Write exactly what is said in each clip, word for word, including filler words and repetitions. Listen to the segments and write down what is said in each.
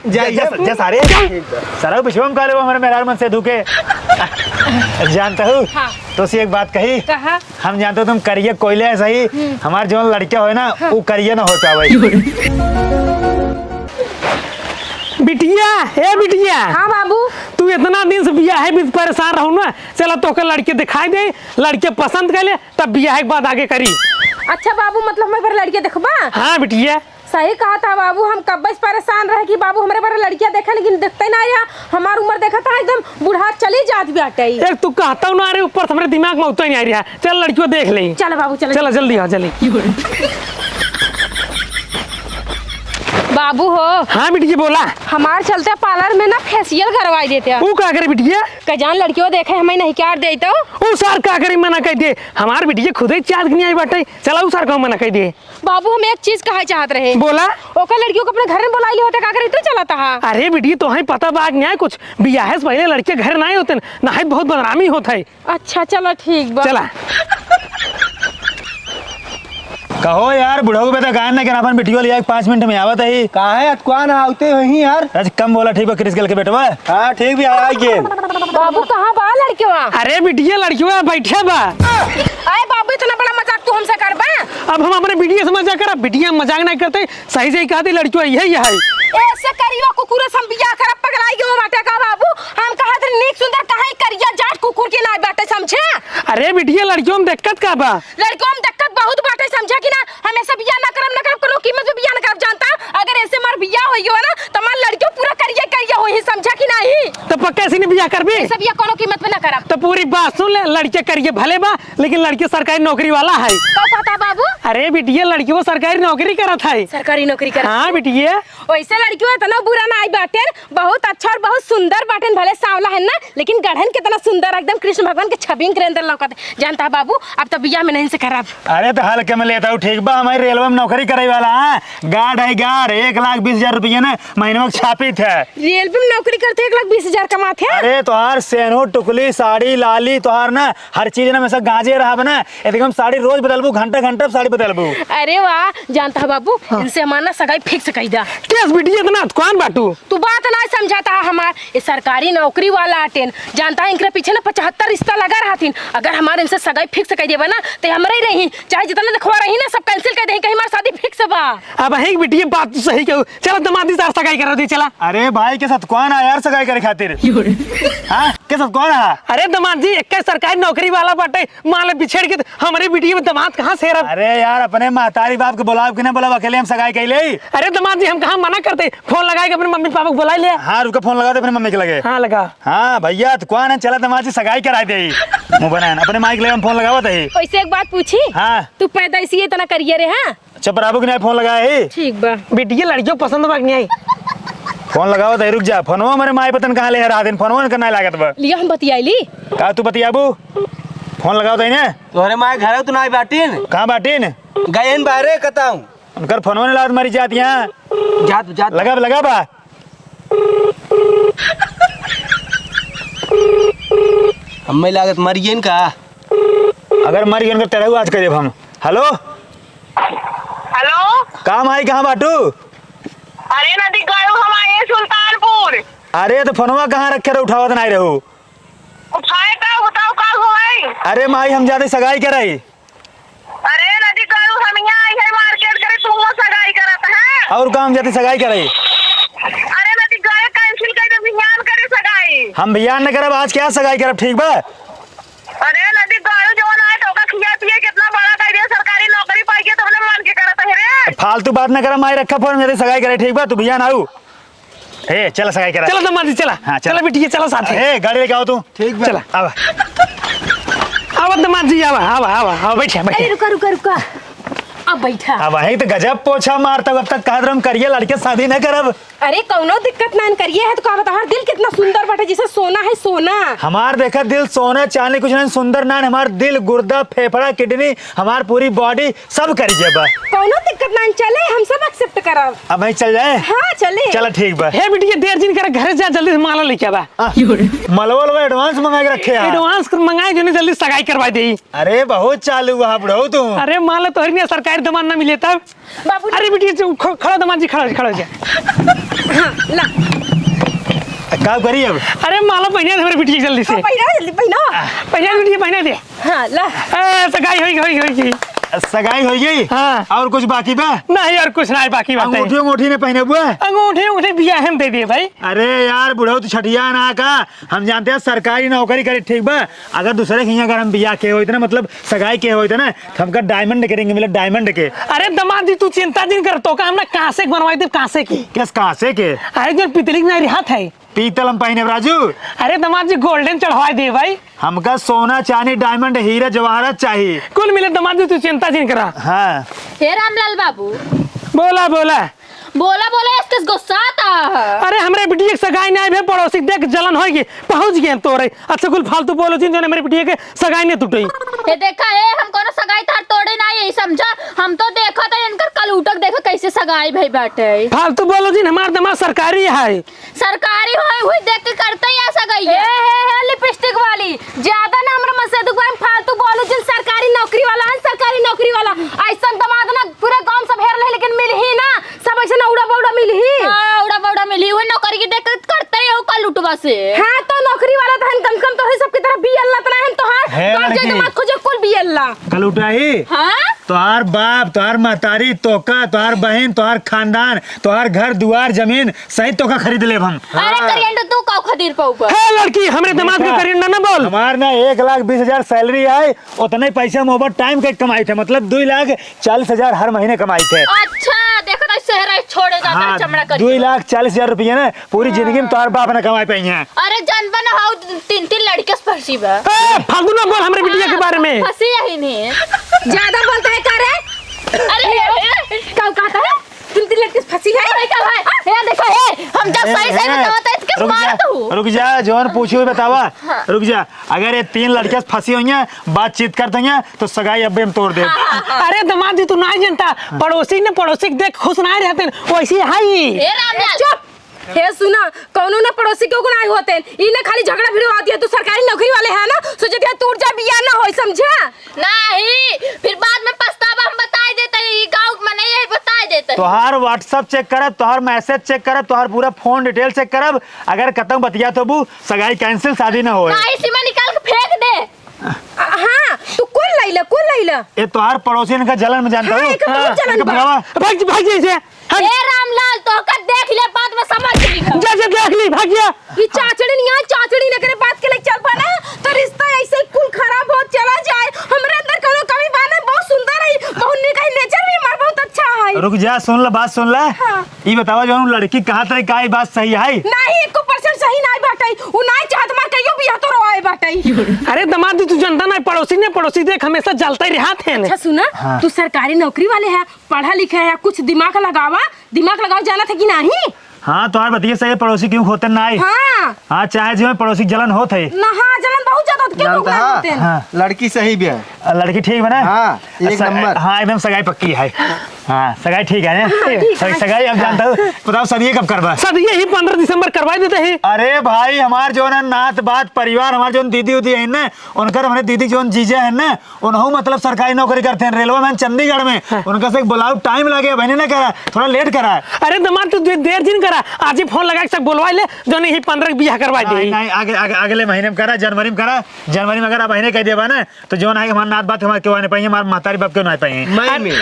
जा, जा, जा, जा, सारे। सारा पिछुआ में काले वो हमारे मेहरारू मन से धुके। जानता हूँ? हाँ। तो सी एक बात कही। कहा? हम जानते हो तुम करिए कोयले है सही। हम्म। हमार जौन लड़का होए ना, हाँ। वो करिए ना हो पावे। बिटिया, ए बिटिया। हाँ बाबू। तू इतना दिन से बियाहे बीत परेशान रहू ना, चला तोहके लड़के दिखाई दे, लड़के पसंद कर ले, तब बियाहे के बाद आगे करी। अच्छा बाबू, मतलब हमारे पर लड़के देखबा? हाँ बिटिया। सही कहा था बाबू, हम कब्बे से परेशान रहे कि बाबू हमरे बड़ा लड़किया देखे, लेकिन देखते ना आया। हमार उम्र देखा था एकदम बूढ़ा चली जात बाटे। एक तू कहता ना रे, ऊपर से हमरे दिमाग में उतर नहीं आ रहा। चल लड़कियों देख ले। चल बाबू, चल। चल जल्दी आ, जल्दी। बाबू हो। हाँ बिटिया बोला। हमार चलते पार्लर में ना फेशियल करवाई देते हैं। वो का करे बिटिया? कजान लड़कियों देखे हमें नहीं क्या दे तो। वो सार का करे मना कर दे, हमार बिटिया खुदे चार्ज नहीं आई बाटे। चला वो सार का मना कर दे। बाबू, हम एक चीज कहे चाहत रहे। बोला। ओकर लड़कियों को अपने घर में बुलाई ली होते, का करे तू चलत हा? अरे बिटिया, तोहई पता बा कि नाहीं कुछ, बियाहे से पहले लड़के घर नाहीं होते, नाहीं बहुत बदनामी होत है। अच्छा, चला ठीक बा। चला। कहो यार, बुढ़ऊ बे तो गायन ना, अपन बिटियो लिया के पाँच मिनट में आवत है। काहे अतकुआन आवते होही यार? आज कम बोला, ठीक बा, क्रिस गल के बेटवा। हाँ, ठीक भी आया गेन। बाबू, कहाँ बा लड़कियों? अरे बिटिया, लड़कियों बैठे बा। अरे बाबू, इतना बड़ा मजाक तू हमसे करबा? अब हम अपने बिटिया से मजाक करब, बिटिया मजाक नहीं करते, सही सही कहती लड़कियों यही है। ऐसे करियो कुकुर से हम बियाह करब, पगलाई गयो बाटे का बाबू? हम कहत रहे नीक सुंदर कहाँ करिया जाट कुकुर के नाई बाटे, समझे? अरे बिटिया, लड़कियों में दिक्कत का बा? लड़कियों में दिक्कत बहुत बाटे, समझा कि ना? हम ऐसे बियाह ना करब, ना करब, कोनो कीमत पे बियाह ना करब, जानता? अगर ऐसे मार बियाह होई गयो ना, तो मार लड़कियों पूरा करिया करिया होई, समझा कि नहीं? तो पक्का ऐसे नहीं बियाह करबी? ऐसे बियाह कोनो कीमत पे ना करब। तो पूरी बात सुन ले, लड़के करिए भले बा, लेकिन लड़के सरकारी नौकरी वाला है। का कहता बाबू? अरे बिटिया, लड़की वो सरकारी नौकरी करत है। सरकारी नौकरी करत हाँ है? बिटिया। वैसे लड़कियों इतना बुरा ना आई बाटेन, बहुत अच्छा और बहुत सुंदर बाटेन, भले सांवला है ना, लेकिन गढ़न कितना सुंदर, एकदम कृष्ण भगवान के छवि के अंदर लौकत। जानता है बाबू, अब तो बियाह में नहीं से खराब। अरे तो हल्के में लेता हूँ, ठीक बा, हमारी रेलवे में नौकरी करे वाला है, गार्ड है गार्ड, एक लाख बीस हजार रुपये ना महीने में छापित है। रेलवे में नौकरी करते एक लाख बीस हजार कमाते हैं? अरे तोहार सेनो टुकली, साड़ी लाली, तोहार ना हर चीज ना में से गांजे रहब ना, एकदम साड़ी रोज बदलबू, घंटा घंटा साड़ी बदलबू। अरे वाह, जानता है बाबू, हाँ। इनसे हमार ना सगाई फिक्स कही दा। केस बिटिया इतना कौन बाटू? तू बात ना समझाता है हमार, ये सरकारी नौकरी वाला आटेन, जानता है इनके पीछे ना पचहत्तर रिश्ता लगा रहतीन। अगर हमार इनसे सगाई फिक्स कही देबा ना, तो हमरे ही रही, चाहे जितना देखवा रही ना, सब कैंसिल कर दे, कहीं हमार शादी फिक्स बा। अब है बिटिया, बात तो सही कहू। चला दमाद जी सार सगाई करा दी, चला। अरे भाई, के साथ कौन आया यार सगाई करे खातिर? हाँ, के साथ कौन आया? अरे दमाद जी, एक सरकारी नौकरी वाला बाटे, मान ले बिछड़ के तो हमरे बिटिया में दमाद कहाँ से रह? अरे यार, अपने महतारी बाप के बुलाव कि ना बुलाव, अकेले हम सगाई कैले ही। अरे दमाद जी, हम कहाँ मना करते, फोन लगाए के अपने मम्मी पापा को बुला ले। हाँ, रुका, फोन लगा दे अपने मम्मी के लगे। हाँ, लगा। हाँ भैया, तो कौन है? चला दमाद जी सगाई करा दे। मुँह बनाए ना, अपने माई के लगे हम फोन लगावत है। वैसे एक बात पूछी? हाँ। तू पैदा इसी इतना करिए रे, हाँ? चुप रहबू कि नहीं, फोन लगाए ही। ठीक बा। बिटिया लड़कियों पसंद बा कि नहीं आई? फोन लगावत है, रुक जा। फोनवा हमारे माई पतन कहाँ ले है रात दिन, फोनवा इनका नहीं लागत बा। लिया हम बतियाई ली। का तू बतियाबू? फोन लगावत है ने? तोहरे माई घरे तो नहीं बाटिन। कहाँ बाटिन? गए हैं बाहरे कताऊ। उनकर फोनवा नहीं लागत, मरी जात यहाँ। जात, जात। लगा, लगा बा। हमें लागत मरियन का। अगर मरियन का तेरहू आज कह देब हम। हेलो। हेलो। का माई, कहाँ बाटू? अरे नदी गयो हम आए सुल्तानपुर। अरे तो फोनवा कहाँ रखे रहे, उठावत नहीं रहू। उठाए का बताओ का होई? अरे माई हम जाते सगाई कराई। अरे नदी गयो हम यहाँ आई है मार्केट करे, तू वो सगाई करत है। और काम जाते सगाई कराई। अरे नदी गयो कैंसिल कर दे, बिहान करे सगाई। हम बिहान न करब, आज क्या सगाई करब, ठीक बा? अरे नदी गयो जवन आए तो ओका खिया पिए कितना बड़ा कर दिया, सरकारी नौकरी पाई के तो हमने मान के करत है रे। फालतू बात न करब, माई रखा फोन, जाते सगाई करे, ठीक बा? तू बिहान आऊ। ए, चला सगाई करा। चला दमाद जी, चला। हाँ, चला। चला बिटिया, चला साथे। ए, गाड़ी लेके आओ तू। ठीक बा। चला। आवा। आवा दमाद जी, आवा, आवा, आवा, आवा, बैठा, बैठा। अरे रुका, रुका, रुका। अब बैठा। अब वहीं तो गजब पोछा मारता, अब तक कहत रहम करिए लड़के शादी न करब। अरे कौनो दिक्कत ना करिए है तो का बता, हमार दिल कितना सुंदर बाटे, जैसे सोना है सोना। हमार देखा दिल सोना चांदी कुछ नहीं सुंदर ना, हमार दिल गुर्दा फेफड़ा किडनी हमार पूरी बॉडी सब करिए बा। कौनो दिक्कत ना, चले, हम सब एक्सेप्ट करब। अब वहीं चल जाए? हाँ, चले। चला ठीक बा। हे बिटिया, देर जिन करे, घरे जा, जल्दी से माला लेके आवा। हाँ। मालवा लोग एडवांस मंगा के रखे हैं। एडवांस कर मंगाए, जो नहीं जल्दी सगाई करवा दे। अरे बहुत चालू हुआ बुढ़ऊ तू। अरे माला तोहरी नहीं सरकार दमाद ना मिले तब। बाबू अरे बिटिया, च-, ख-, खड़ा दमाद जी, खड़ा, खड़ा हो जा। हाँ, ला। का करी अब? अरे माला पहिना दे हमरे बिटिया के जल्दी से। हाँ, पहिना, जल्दी पहिना। पहिना बिटिया, पहिना दे। हाँ, ला। ए, सगाई होई, होई, होई गई। सगाई होई गई? हाँ। और कुछ बाकी बा? नहीं, और कुछ नहीं बाकी बाटे। अंगूठी, अंगूठी नहीं पहिने बुआ? अंगूठी, अंगूठी बियाहे में दे दिए भाई। अरे यार, बुढ़ऊ तो छठिया ना का, हम जानते हैं सरकारी नौकरी करे, ठीक बा? अगर दूसरे के यहाँ अगर हम बियाह के होइत ना, मतलब सगाई के होइत ना, तो हमका diamond के ring मिले, diamond के। अरे दमाद जी, तू चिंता जिन कर, तोका हम ना कांसे के बनवाई देब, कांसे के। किस कांसे के? अरे जो पीतली के नहीं रहत है। पीतल हम पहिने राजू। अरे दमाद जी, golden चढ़वाई दे भाई। हमका सोना, चांदी, diamond, हीरा, जवाहरात चाहिए। कुल मिले दमाद जी, तू चिंता जिन करा। हाँ। हे रामलाल बाबू। बोला, बोला। बोला, बोला, इसके गुस्सा आता है। अरे, हमरे बिटिया के सगाई नहीं आए भे, पड़ोसी देख जलन होई गई, पहुँच गए तोरे। अच्छा, कुल फालतू बोलो जिन, जो हमरे बिटिया के सगाई नहीं टूटे। ये देखा, ए, हम कोनो सगाई तार तोड़े ना, यही समझा। हम तो देखा था इनकर कल उठक, देखा कैसे सगाई भई बाटे। फालतू बोलो जिन, हमार दमाद सरकारी है। सरकारी होए हुई देख के करते ही ऐसा गई है। ए, हे, हे, lipstick वाली, ज्यादा ना हमरा मन से दुख भाई, फालतू बोलू जिन, सरकारी नौकरी वाला है, सरकारी नौकरी वाला। ऐसन दमाद ना पूरा गांव सब हेर ले, लेकिन मिल ही ना, सब ऐसे ना उड़ा बौड़ा मिल ही। हाँ, उड़ा बौड़ा मिल ही, वही नौकरी की देख के करते ही हो कल उठवा से। हाँ, तो नौकरी वाला तो हन, कम से कम तो है सबकी तरह बियल ला, तो ना हन तोहार हे बाप लड़की। जमात खोजे कुल बियल ला। कल उठा ही? हाँ? तोहार बाप, तोहार महतारी, तोका, तोहार बहिन, तोहार खानदान, तोहार घर दुआर जमीन सहित तोका खरीद लेब हम। अरे हाँ। करियंडो, तू का खदीर पाऊ पर? हे लड़की, हमरे दमाद के देखा, करियंडा ना बोल। हमार ना एक लाख बीस हजार salary आए, उतने पैसे हम overtime के कमाई थे, मतलब दुई लाख चालीस हजार हर महीने कमाई थे। अच्छा, देखो तो शहर छोड़े जाता है हाँ, चमड़ा करिए। दुई लाख चालीस हजार रुपया ना पूरी हाँ। जिंदगी में तोहार बाप ना कमाई पाई है। अरे जानबा ना हो, तीन तीन लड़के से फंसी बा। ए, फालतू ना बोल हमरे बिटिया के बारे में। फंसी यही नहीं। ज्यादा बोलता है का रे? अरे, कल कहता है? तीन तीन लड़के से फंसी है? अरे, कल है। ये देखो, ए, हम जब ए, सही सही ए, बतावत है, इसके रुक मार जा, तू। रुक जा, जौन पूछी हुई बतावा। हाँ। रुक जा, अगर ये तीन लड़के से फंसी हुई हैं, बातचीत करते हैं, तो सगाई अब्बे हम तोड़ दे। हाँ, हाँ, हाँ। अरे दमाद जी, तू ना जनता, पड़ोसी ने पड़ोसी के देख खुश ना रहते हैं, वैसे है ही। ए रामलाल। चुप। हे सुना, कौनो ना पड़ोसी के गुनाह होते हैं। ई ना खाली झगड़ा भिड़वा दिया, तू सरकारी नौकरी वाले है ना, सोचे दिया तू जा बिया ना होई, समझा? नहीं, फिर बाद में पछतावा हम बताई देते हैं, ई गाँव में नहीं है, बताई देते हैं। तोहार WhatsApp check करब, तोहार message check करब, तोहार पूरा phone detail check करब, अगर कतौ बतिया तो बू, सगाई cancel, शादी ना होए। नहीं, सीमा निकाल के फेंक दे। हाँ, तू कुल लैला, कुल लैला। ए, तोहार पड़ोसी इनका जलन में जानता हाँ, हूँ। इनका बहुत हाँ। जलन इनका बा। भगावा। भाग, भाग जा इसे। हट। ए रामलाल, तोहका देख ले, बाद में समझ ली। जैसे देख ली, भाग गया। ई चाचड़ी नहीं है, चाचड़ी ने करे बात के लिए चल पड़ा, तो रिश्ता ऐसे ही कुल खराब हो चला जाए। हमरे अंदर कोनो कमी बा ना, बहुत सुंदर है, बहुत निक है, nature भी हमार बहुत अच्छा है। रुक जा, सुन ले, बात सुन ले। हाँ। ई बतावा, जौन लड़की कहत रही, का ई बात सही है? नाही, एको percent सही नाही बाटई। उ नाही चाहत हमार कहियो बियाह तो रवाए बाटई। अरे दमाद जी, तू जनता नाही, पड़ोसी ने, पड़ोसी देख हमेशा जलते रहत हैं। अच्छा सुना, हाँ। तू सरकारी नौकरी वाले है, पढ़ा लिखा है, कुछ दिमाग लगावा, दिमाग लगावा, जानत है कि नाही? हाँ, तोहार बतिया सही है, पड़ोसी क्यों होते नाही? हाँ। हाँ, चाहे जो है, पड़ोसी जलन होत है। ना, हाँ, जलन बहुत ज्यादा होत, क्यों जानता भोगना है? होते हैं? हाँ। लड़की सही भी है। आ, लड़की ठीक बा ना? हाँ, एक स-, नंबर। हाँ, एकदम सगाई पक्की है। हाँ, सगाई ठीक है ना? हाँ, ठीक है। सगाई अब जानता हूँ। बताओ, सदिये कब करबा? सदिये ही पन्द्रह दिसंबर करवाई देते हैं। अरे भाई, हमार जो ना नात बात परिवार, हमार जो दीदी उदी है ना, उनकर हमारे दीदी जो जीजा है ना, उनहु मतलब सरकारी नौकरी करते हैं रेलवे में चंडीगढ़ में। हाँ। उनका से बुलाओ, time लगे, अबहिने ना करा, थोड़ा late करा। अरे दमाद, तू दे-, देर जिन करा, आज ही phone लगा के सब बुलवा ले, जो नहीं पन्द्रह के बियाह करवा दे। नहीं, नहीं, आगे, आगे, अगले महीने में करा, जनवरी में करा। जनवरी में अगर अबहिने कह देबा ना, तो जौन है हमार नात बात हमार केहू ना पाई, हमार महतारी बाप केहू ना पाई। मई में।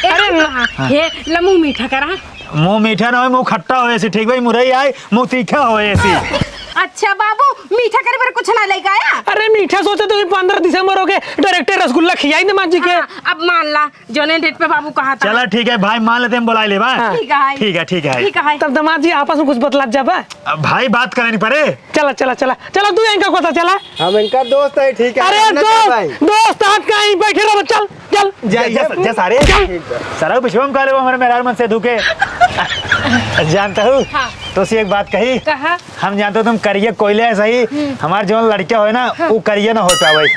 अरे ना। हाँ। हे, ला मुँह मीठा करा। मुँह मीठा ना होए, मुँह खट्टा होए ऐसी, ठीक भाई, मुरई आए, मुँह तीखा होए ऐसी। अच्छा बाबू, मीठा करे पर कुछ ना लेके आया? अरे मीठा सोचे तो ये पन्द्रह दिसंबर हो के direct रसगुल्ला खियाई दमाद जी के। हाँ, अब मान ला, जौने date पे बाबू कहा था। चला ठीक है भाई, मान लेते हैं, बुला ले बा। हाँ। ठीक है। ठीक है, ठीक है। ठीक है। तब दमाद जी आपस में कुछ बतलात जाबा। अब भाई बात करे नहीं पड़े। चला, चला, चला, चला, तू इनका कोता चला। हम इनका दोस्त है, ठीक है, अरे हम ना दो, कर पाए। दोस्त हाथ का ही बैठे रहो, चल, चल। जा, जा, जा, जा सारे। चल। सारा पिछुआ में काले वो हमारे मेहरारू मन से धुके। जानता हूँ, हाँ। तो सी एक बात कही। कहा? हम जानते हो तुम करिए कोयले है सही, हम्म। हमारे जो लड़के होए ना, हाँ। वो करिए ना हो पावे।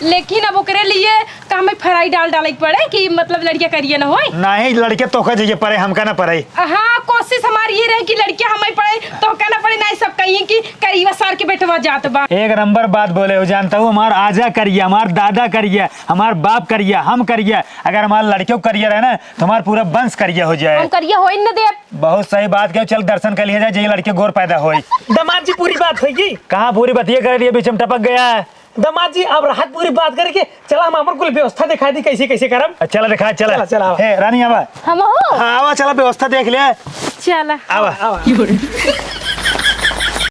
लेकिन अब ओकरे लिए का हमें फराई डाल डाले के पड़े कि मतलब लड़किया करिया न होए? नहीं, लड़के तोहका जइए पड़े, हमका ना पड़े। हाँ, कोशिश हमारी ये रहे कि लड़किया हमें पड़े, तोहका ना पड़े, नहीं सब कहिए कि करीबा सार के बेटवा जात बा। एक नंबर बात बोले हो, जानता हूँ, हमार आजा करिया, हमार दादा करिया, हमार बाप करिया, हम करिया, अगर हमार लड़कियों करिया रहे ना तो हमार पूरा वंश करिया हो जाए। हम करिया होई न देब। बहुत सही बात कहे, चल दर्शन कर लिया जाए, जे लड़के गोर पैदा होई। दामाद जी, पूरी बात होई की? कहाँ पूरी बतिया कर लिए, बीच में टपक गया है। दामाद जी, अब राहत पूरी बात करके चला, हम अपन कुल व्यवस्था दिखा दी, कैसे कैसे करब। चला दिखा, चला। चला, चला, आवा। हे रानी, आवा। हम हो? हाँ, आवा, चला व्यवस्था देख ले। चला। आवा। आवा।